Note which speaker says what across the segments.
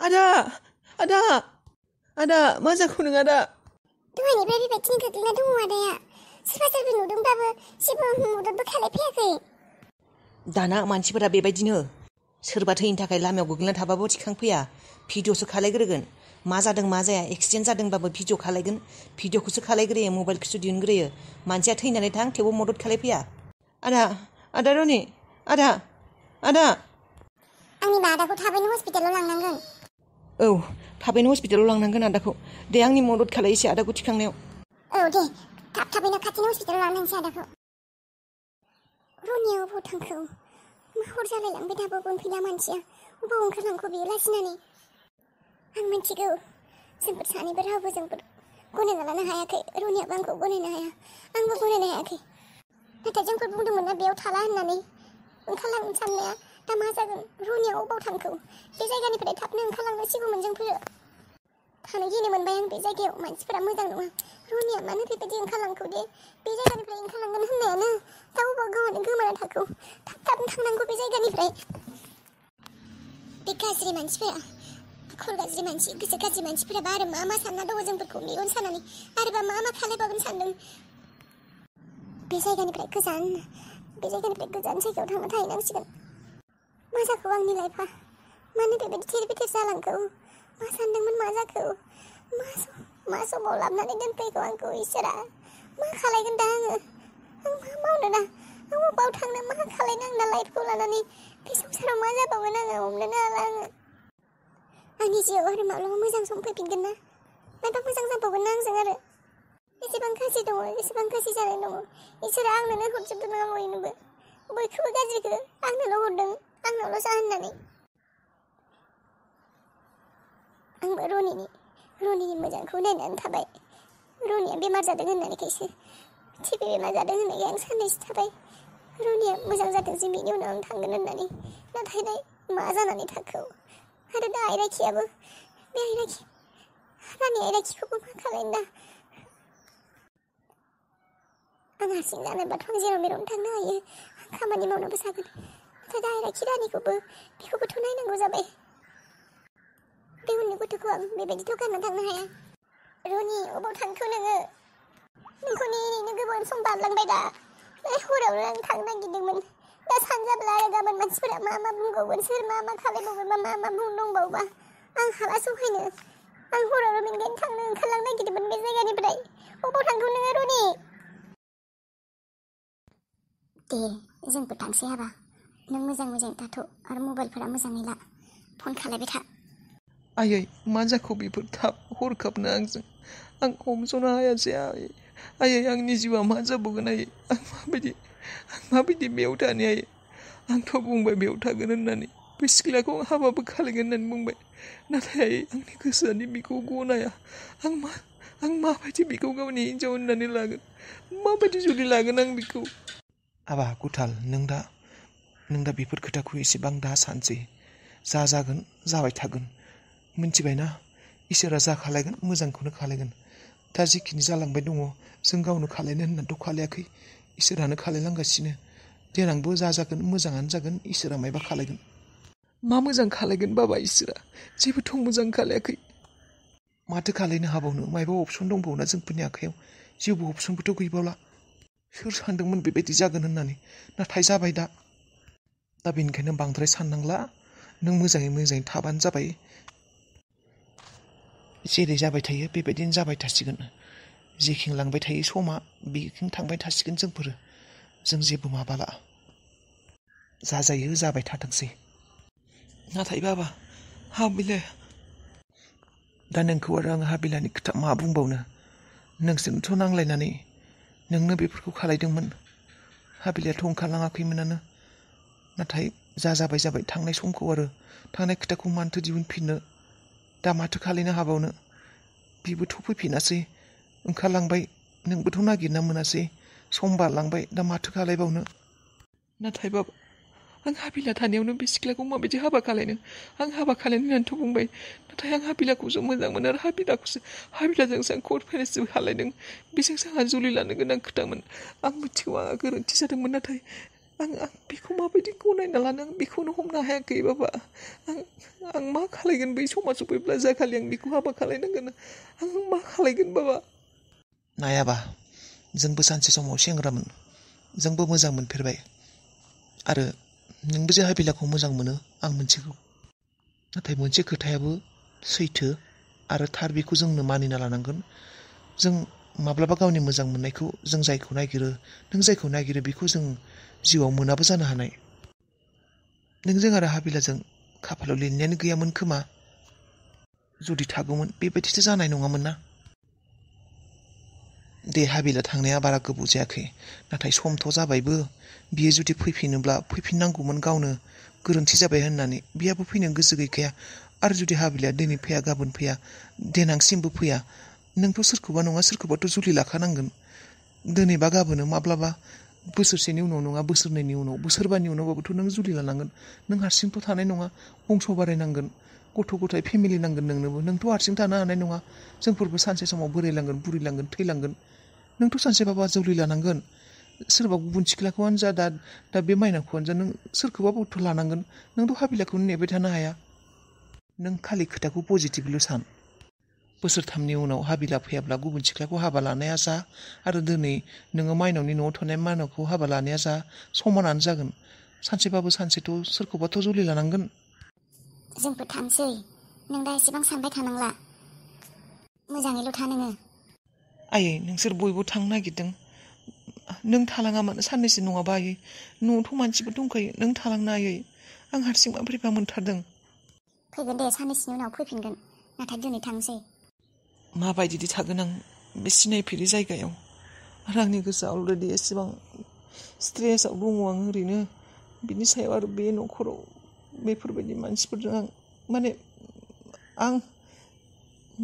Speaker 1: आदा आदा आदा मा जाखो नों आदा?
Speaker 2: दहायनिफ्राय बेबायदिनो गोग्लैना दङ आदाया। सोरबा सोरबा नुदोंबाबो जेबो मददबो खालायफैयाखै।
Speaker 1: दाना मानसिफोरा बेबायदिनो सोरबा थैनि थाखाय लामायाव गोग्लैना थाबाबो थिखांफैया, भिडिअ'सो खालायग्रोगोन। मा जादों मा जाया एक्सिडेन्ट जादोंबाबो भिडिअ' खालायगोन, भिडिअ'खौसो खालायग्रोयो, मबाइलखौसो दिहुनग्रोयो। मानसिया थैनानै थां थेवबो मदद खालायफैया। आदा रनि आदा
Speaker 2: आंनिबा आदाखौ थाबैनो हस्पिटालाव लांनांगोन।
Speaker 1: औ थाबैनो हस्पिटालाव लांनांगोन आदाखौ। दे आंनि मदद खालायसै आदाखौ थिखांनायाव।
Speaker 2: औ दे थाबैनो खाथिनि हस्पिटालाव लांनांसै आदाखौ। रनिया अबाव थांखो? मा हर जालायलांबाय दाबो मोनफैना मानसिया। अबाव ओंखारलांखो बियो लाजिनानै? आं मिथिगौ जोंफोर सानैबो रावबो जोंफोर गनायना लानो हायाखै। रनियाबो आंखौ गनायनो हाया, आंबो गनायनो हायाखै। नाथाय जोंफोर बुंदोंमोन ना बेयाव थाला होननानै। ओंखारलांनो साननाया दा मा जागोन? रनिया अबाव थांखो? बे जायगानिफ्राय थाबनो ओंखारलांनांसिगौमोन जोंफोरो। थानो गिनो मोनबाय आं बे जायगायाव। मानसिफोरा मोजां नङा। रनिया मानो बेबायदि ओंखारलांखो दे? बे जायगानिफ्राय ओंखारलांगोन होननायानो दा अबाव गोमाना थाखो? थाब थांनांगौ बे जायगानिफ्राय। बे गाज्रि मानसिफोरा, आखल गाज्रि मानसि, गोसो गाज्रि मानसिफोराबा आरो मा सानना दङ जोंफोरखौ मेगन सानानै आरोबा मा खालायबावगोन सानदों? बे जायगानिफ्राय गोजान जायगायाव थांना थाहैनांसिगोन। मा जाखो आंनि लाइफआ? मानो बेबायदि थेर बेथेर जालांखो? मा सानदोंमोन मा जाखो? मा समाव लाबोनानै दोनफैखो आंखौ इसोरा? मा खालायगोन दा आङो? आं मा मावनो दा? आं अबाव थांनो? मा खालायनो आं दा लाइफखौ लानानै? बे संसाराव मा जाबावगोन आङो? हमनोनो हाला आङो। आंनि जिउआव आरो माब्लाबा मोजां सम फैफिनगोन ना? मायबा मोजां जाबावगोन ना आंजों आरो? एसेबां गाज्रि दङ, एसेबां गाज्रि जानाय दङ। इसोरा आंनोनो हरजोबदों ना बयनोबो? बयखौबो गाज्रिखौ आंनोल' हरदों, आंनावल' जा होननानै। आंबो रनिनि मोजांखौ नायनानै थाबाय। रनिया बेमार जादों होननानैखायसो, टिबि बेमार जादों होननायखाय आं साननैसो थाबाय। रनिया मोजां जाथोंसै बिनि उनाव आं थांगोन होननानै। नाथाय मा जानानै थाखो? आरो दा आइराखियाबो, बे हाबानि आइराखिखौबो मा खालायनो दा? आं हारसिं जानोबाथ' आं जेराव मेरावनो थांनो हायो, आं खामानि मावनोबो जागोन। नाथाय दा आइराखि रानिखौबो बेखौबोथ' नायनांगौ जाबाय। बे उन्दै गथ'खौ आं बेबायदिथ' गारना थांनो हाया। रनि अबाव थांखो नोङो? नोंखौ नेनो गोबाव सम बारलांबाय दा। हरावनो आं थांनो नागिरदोंमोन। दा सानजाब्ला आरो गाबोन मानसिफोरा मा बुंबावगोन? सोर मा खालायबावगोन? मा बुंदोंबावबा? आं हाला सहायनो। आं हरावनो बेनिखायनो थांनो ओंखारलांनो नागिरदोंमोन बे जायगानिफ्राय। अबाव थांखो नोङो रनि? दे जोंबो थांसै हाबा। नों मोजां थाथ' आरो मबाइलफोरा मोजाङै ला। फन खालायबाय था।
Speaker 1: आयै मा जाखो बेफोर हरखाबनो आंजों? आं हमस'नो हायासै आयै आंनि जिउआ मा जाबावगोन आयै? आं माबायदि बेयाव थानो आयै? आंथ' बुंबाय बेयाव थागोन होननानै, बे सिख्लाखौ हाबाबो खालायगोन होननानै बुंबाय। नाथाय आयै आंनि गोसोआनो बिखौ गनाया। आं माबायदि बिखौ गावनि हिन्जाव होननानै लागोन? माबायदि जुलि लागोन आं बिखौ? आबा गुथाल, नों दा बेफोर खोथाखौ एसेबां दा सानसै। जा जागोन जाबाय थागोन। मिन्थिबायना? इसोरा जा खालायगोन मोजांखौनो खालायगोन। दा जिखिनि जालांबाय दङ जों गावनो खालायनो होननानैथ' खालायाखै, इसोरानो खालायलांगासिनो। देनांबो जा जागोन मोजाङानो जागोन, इसोरा मायबा खालायगोन। मा मोजां खालायगोन बाबा इसोरा? जेबोथ' मोजां खालायाखै। माथो खालायनो हाबावनो? मायबा अपसन दंबावोना जोंफोरनि आखायाव? जेबो अपसनबोथ' गैबावला। सोर सानदोंमोन बेबायदि जागोन होननानै? नाथाय जाबाय दा बेनिखायनो बांद्राय साननांला। नों मोजाङै थाबानो जाबाय। जेरै जाबाय थायो बेबायदिनो जाबाय थासिगोन। जेखिं लांबाय थायो समा, बेखिं थांबाय थासिगोन जोंफोरो। जों जेबो माबाला। जा जायो जाबाय थाथोंसै। नाथाय बाबा हाबिला, दा नोंखौ आरो आं हाबिलानि खोथा मा बुंबावनो? नोंसोरनोथ' नांलायनानै नोंनो बेफोरखौ खालायदोंमोन। हाबिलायाथ' ओंखारलाङाखैमोनानो। नाथाय जाबाय थांनाय समखौ आरो थांनाय खोथाखौ मानोथो दिहुनफिननो? दा माथो खालायनो हाबावनो? बिबोथ' फैफिनासै, ओंखारलांबाय। नोंबोथ' नागिरना मोनासै। सम बारलांबाय, दा माथो खालायबावनो? नाथाय बाबा आं हाबिला थानायावनो बे सिख्लाखौ माबायदि हाबा खालायनो? आं हाबा खालायनो होननानैथ' बुंबाय। नाथाय आं हाबिलाखौसो मोजां मोनो आरो हाबिलाजोंसो आं कर्ट मेरेजबो खालायदों। बेजोंसो आंहा जुलि लानो गोनां खोथामोन। आं मिथिगौ आंहा गोरोन्थि जादोंमोन, नाथाय आं बेखौ माबायदि गनायना लानो आं बेखौनो हमनो हायाखै बाबा। आं मा खालायगोन बै समा सफैब्ला जाखालि आं बेखौ हाबा खालायनांगोन आं मा खालायगोन बाबा। नायाबा जोंबो सानसे समाव सेंग्रामोन, जोंबो मोजां मोनफेरबाय आरो नोंबो जे हाबिलाखौ मोजां मोनो आं मिथिगौ। नाथाय मोनसे खोथायाबो सैथो आरो थार, बेखौ जोंनो मानिना लानांगोन। जों माब्लाबा गावनि मोजां मोननायखौ जों जायखौ नागिरो, नों जायखौ नागिरो बेखौ जों जिउआव मोनाबो जानो हानाय। नोंजों आरो हाबिलाजों खाफालाव लिरनायानो गैयामोन खोमा। जुदि थागौमोन बेबायदिसो जानाय नङामोन ना। दे हाबिला थांनाया बारा गोबाव जायाखै, नाथाय समथ' जाबायबो। बियो जुदि फैफिनोब्ला फैफिननांगौमोन गावनो गोरोन्थि जाबाय होननानै। बिहाबो फैनो गोसो गैखाया। आरो जुदि हाबिलाया दिनै फैया गाबोन फैया देनांसिमबो फैया, नोंथ' सोरखौबा नङा सोरखौबाथ' जुलि लाखानांगोन। दिनैबा गाबोनो माब्लाबा बोसोरसेनि उनाव नङा बोसोरनैनि उनाव बोसोरबानि उनावबाबोथ' नों जुलि लानांगोन। नों हारसिंथ' थानाय नङा, बंस' बारायनांगोन, गथ' गथाय फेमिलि नांगोन नोंनोबो। नोंथ' हारसिं थानो हानाय नङा। जोंफोरबो सानसे समाव बोरायलांगोन, बुरिलांगोन, थैलांगोन। नोंथ' सानसेबाबा जुलि लानांगोन। सोरबा गुबुन सिख्लाखौआनो जा दा बे माइनावखौआनो जा, नों सोरखौबाबोथ' लानांगोन। नोंथ' हाबिलाखौनो नेबाय थानो हाया। नों खालि खोथाखौ पजिटिभल' सान। बोसोरथामनि उनाव हाबिला फैयाब्ला गुबुन सिख्लाखौ हाबा लानाया जा आरो दिनै नोङो माइनावनि न'आव थानाय माइनावखौ हाबा लानाया जा समानानो जागोन। सानसेबाबो सानसेथ' सोरखौबाथ' जुलि लानांगोन।
Speaker 2: जोंबो थांसै। नों दा एसेबां सानबाय थानांला। मोजाङैल' था नोङो।
Speaker 1: आयै नोंसोर बयबो थांनो नागिरदों, नों थालाङा मानो साननैसो नङाबा आयै? न'आवथ' मानसिबो दंखायो, नों थालांना आयै। आं हारसिंबा बोरैबा मोनथारदों।
Speaker 2: फैगोन दे, साननैसोनि उनाव फैफिनगोन। नाथाय दिनै थांसै।
Speaker 1: माबायदि थागोन आं बे सिनायफेरि जायगायाव? आरो आंनि गोसोआ अलरेडि एसेबां स्ट्रेसआव दङ आं ओरैनो। बिनि सायाव आरो बे न'खराव बेफोरबायदि मानसिफोरजों आं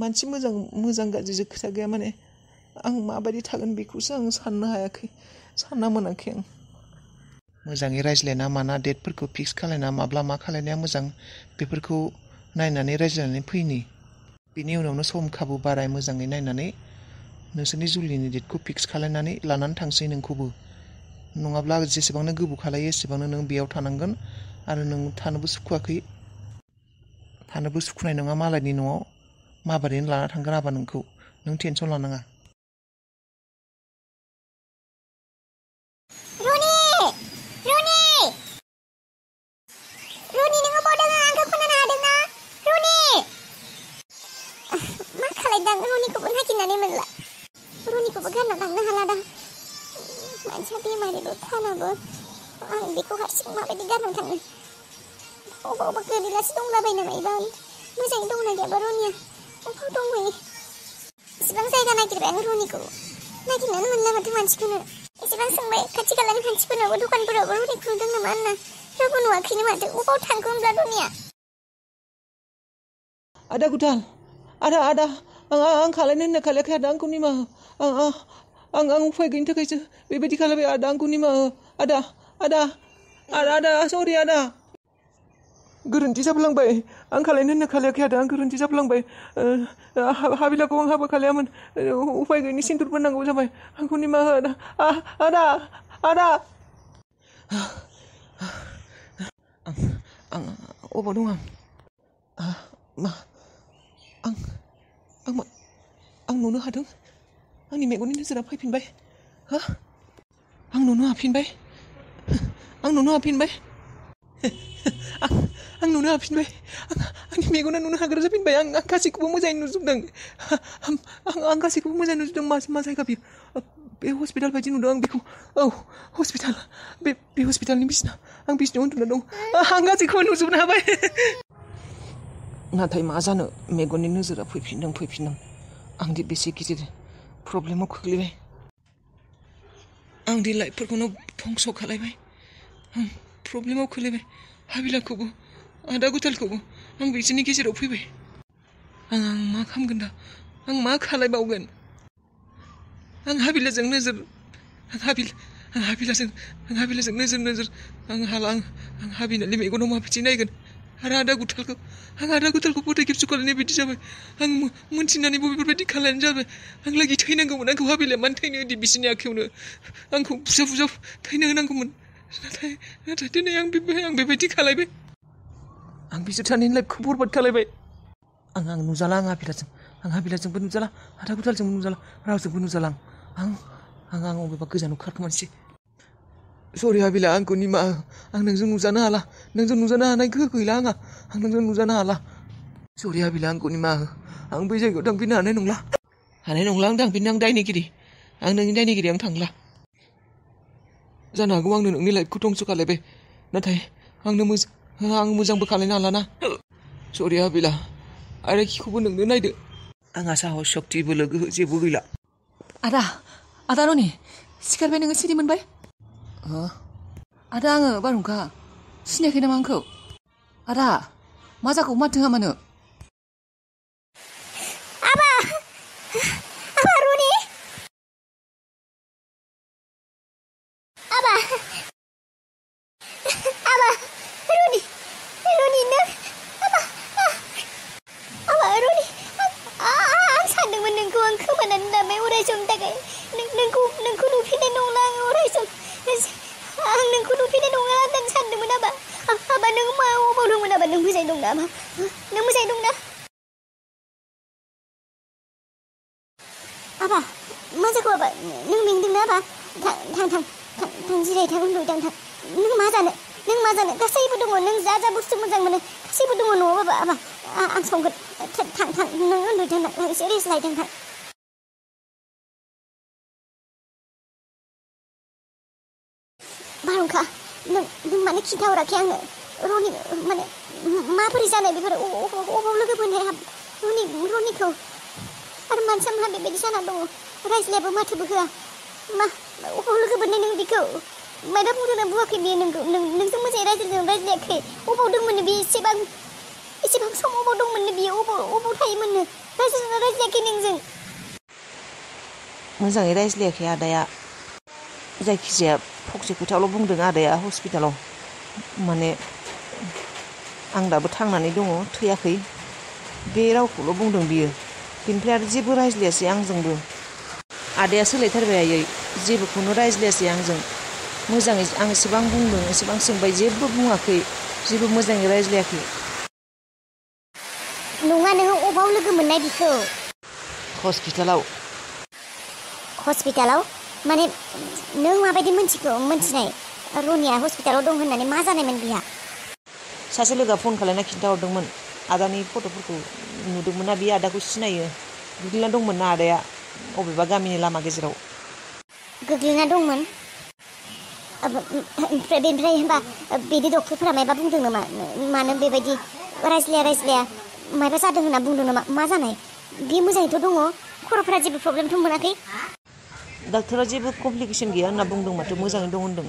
Speaker 1: मानसि मोजां गाज्रिजों खोथा गैया, आं माबायदि थागोन बेखौसो आं सानना मोनाखै आं। मोजाङै रायज्लायना माना डेटफोरखौ फिक्स खालायना माब्ला मा खालायनाया मोजां बेफोरखौ नायनानै रायज्लायनानै फैनि। बेनि उनावनो सम खाबु बाराय मोजाङै नायनानै नोंसोरनि जुलिनि डेटखौ फिक्स खालायनानै लानानै थांसै नोंखौबो। नङाब्ला जेसेबांनो गोबाव खालायो एसेबांनो नों बेयाव थानांगोन आरो नों थानोबो सुखुनाय नङा मालायनि न'आव। माबोरैनो लाना थांगोन आबा नोंखौ, नों टेनसन लानाङा।
Speaker 2: रनि, नोङो बाव दङ? आंखौ खोनानो हादोंना? रनि! मा खालायदां? रनिखौबो नागिरनानै मोनला। रनिखौबो गारना थांनो हाला दां। मानसिया बेमारिबो खानाबो। आं बेखौ हारसिं माबायदि गारना थांनो? अबावबा गोलैलासो दंलाबायो नामा? मोजाङै दंना गैयाबा रनिया? अबाव दंहैयो? इसिबां जायगा नागिरबाय आं रनिखौ, नागिरनानै मोनला माथो मानसिखौनो। इसिबां सोंबाय खाथि खालानि मानसिफोरनावबो, दखानफोरावबो रनिखौ नुदों नामा होनना। रावबो नुवाखैनो माथो। अबाव थांखो होनब्ला रनिया?
Speaker 1: आदा गुदाल, आदा आं खालायनो होनना खालायाखै। आदा आंखौ निमाहा हो। आं उफाय गैयिनि थाखायसो बेबायदि खालायबाय। आदा आंखौ निमाहा हो। आदा सरि आदा। गोरोन्थि जाफ्लांबाय। आं खालायनो होनना खालायाखै आदा, आं गोरोन्थि जाफ्लांबाय। हाबिलाखौ आं हाबा खालायामोन। उफाय गैयिनि सिन्दुरबो नांगौ जाबाय। आंखौ निमाहा हो आदा। आदा आं अबाव दं? आं नुनो हादों। आंनि मेगननि नोजोरा फैफिनबाय। आं नुनो हाफिनबाय। आं नुनो हाफिनबाय। आंनि मेगना नुनो हाग्रा जाफिनबाय। आं गासैखौबो मोजाङै नुजोबदों। आं गासैखौबो मोजाङै नुजोबदों। मा जायगा बेयो? बे हस्पिटाल बायदि नुदों आं बेखौ। औ, हस्पिटाल। बे हस्पिटालनि बिसिना। आं बिसिनायाव उन्दुना दं। आं गासैखौबो नुजोबनो हाबाय। नाथाय मा जानो, मेगननि नोजोरा फैफिनदों। आंदि बेसे गिदिर प्रब्लेमाव खोख्लैबाय। आंदि लाइफफोरखौनो धंस' खालायबाय। आं प्रब्लेमाव खोलैबाय। हाबिलाखौबो, आदा गुदालखौबो आं बिसोरनि गेजेराव फैबाय। आं मा खालामगोन दा? आं मा खालायबावगोन? आं हाबिलाजों नोजोर आं हाला। आं हाबिलानि मेगनाव माबायदि नायगोन? आरो आदा गुदालखौ गथाय खेबस' खालायनाय बायदि जाबाय। आं मोनथिनानैबो बेफोरबायदि खालायनाय जाबाय। आं लागै थैनांगौमोन। आंखौ हाबिलाया मानो थैनो होदि बिसोरनि आखायावनो? आंखौ बुजा थैनो होनांगौमोन। नाथाय दिनै आं बेबायदि खालायबाय। आं बिसोर सानैनि लाइफखौ बरबाद खालायबाय। आं नुजाला आं हाबिलाजोंबो नुजाला, हाथा गुथालजोंबो नुजाला, रावजोंबो नुजाला आं अबेबा गोजानाव खारखोमानोसै। सरि हाबिला, आंखौ निमाहा हो। आं नोंजों नुजानो हाला। नोंजों नुजानो हानाय गोहो गैला आंहा। आं नोंजों नुजानो हाला। सरि हाबिला, आंखौ निमाहा हो। आं बै जायगायाव थांफिननो हानाय नंला। आं थांफिननो, आं दायनिगिरि। आं नोंनि दायनिगिरि, आं थांला। जानो हागौ आंनो नोंनि लाइफखौ धंस' खालायबाय, नाथाय आं मोजांबो खालायनो हालाना। सरि हाबिला, आरो खिखौबो नोंनो नायदो। आंहा साहस, सक्ति, बोलो, गोहो जेबो गैला।
Speaker 3: आदा रनि, सिखारबाय नोङो? सिरि मोनबाय? आदा, आङो बारहुंखा। सिनायाखै नामा आंखौ? आदा, मा जाखो? माथो होआ मानो?
Speaker 2: आबा रनि, आबा रनि नों, आबा रनि, आं सानदोंमोन नोंखौ आं खोमानानै लाबाय अराय समनि थाखाय। नोंखौ नुफिननाय नंला आं अराय सम। आं नोंखौ नुफिननाय नंला होननानै सानदोंमोन आबा। आबा नों अबाव दंमोन आबा? नों मोजाङै दंना आबा? नों मोजाङै दंना? आबा मा जाखो आबा? नों मेंदोंना आबा? थां जिराय, थां उन्दुदां, थां। नों मा जानो? गासैबो दङ। नों जा बुस्थु मोजां मोनो गासैबो दङ न'आव आबा। आं संगोन। थां नों उन्दुदां, एसे रेस्ट लायदां, थां। बारहुंखा, नों माने खिन्थाहराखै आंनो? रनि माने माबोरै जानाय बेफोर? अबाव लोगो मोननाय रनिखौ? आरो मानो सानहा बेबायदि जाना दङ? रायज्लायाबो, माथोबो होआ। अबाव लोगो मोननाय नों बेखौ? मायबा बुंदोंना बुङाखै बियो नोंजों मोजाङै रायज्लायाखै? अबाव दंमोननो बियो? एसेबां सम अबाव दंमोननो बियो? अबाव थायोमोननो? रायज्लायाखै नोंजों?
Speaker 4: मोजाङै रायज्लायाखै आदाया। जायखिजाया फंसे खोथाल' बुंदों आदाया हस्पिटालाव। माने आं दाबो थांनानै दङ, थैयाखै, बे रावखौल' बुंदों बियो। बेनिफ्राय आरो जेबो रायज्लायासै आंजोंबो। आदाया सोलायथारबाय आयै, जेबोखौनो रायज्लायासै आंजों। मोजाङै आं एसेबां बुंदों, एसेबां सोंबाय, जेबो बुङाखै, जेबो मोजाङै रायज्लायाखै।
Speaker 2: नङा, नोङो अबाव लोगो मोननाय बिखौ? हस्पिटालाव? माने नों माबायदि मोनथिनाय रनिया हस्पिटालाव दं होननानै? मा जानायमोन बिहा?
Speaker 4: सासे लोगोआ फन खालायना खिन्थाहरदोंमोन। आदानि फट'फोरखौ नुदोंमोन ना, बे आदाखौ सिनायो। गोग्लैना दंमोन ना आदाया अबेबा गामिनि लामा गेजेराव।
Speaker 2: गोग्लैना दंमोन? बेनिफ्राय होनबा बिदि डक्टरफोरा मायबा बुंदों नामा? मानो बेबायदि रायज्लाया मायबा जादों होनना बुंदों नामा? मा जानाय? बियो मोजाङैथ' दङ? खर'फोरा जेबो प्रब्लेमथ' मोनाखै?
Speaker 4: डाक्टरा जेबो कमप्लिकेसन गैया होनना बुंदों माथो, मोजाङै दं होनदों।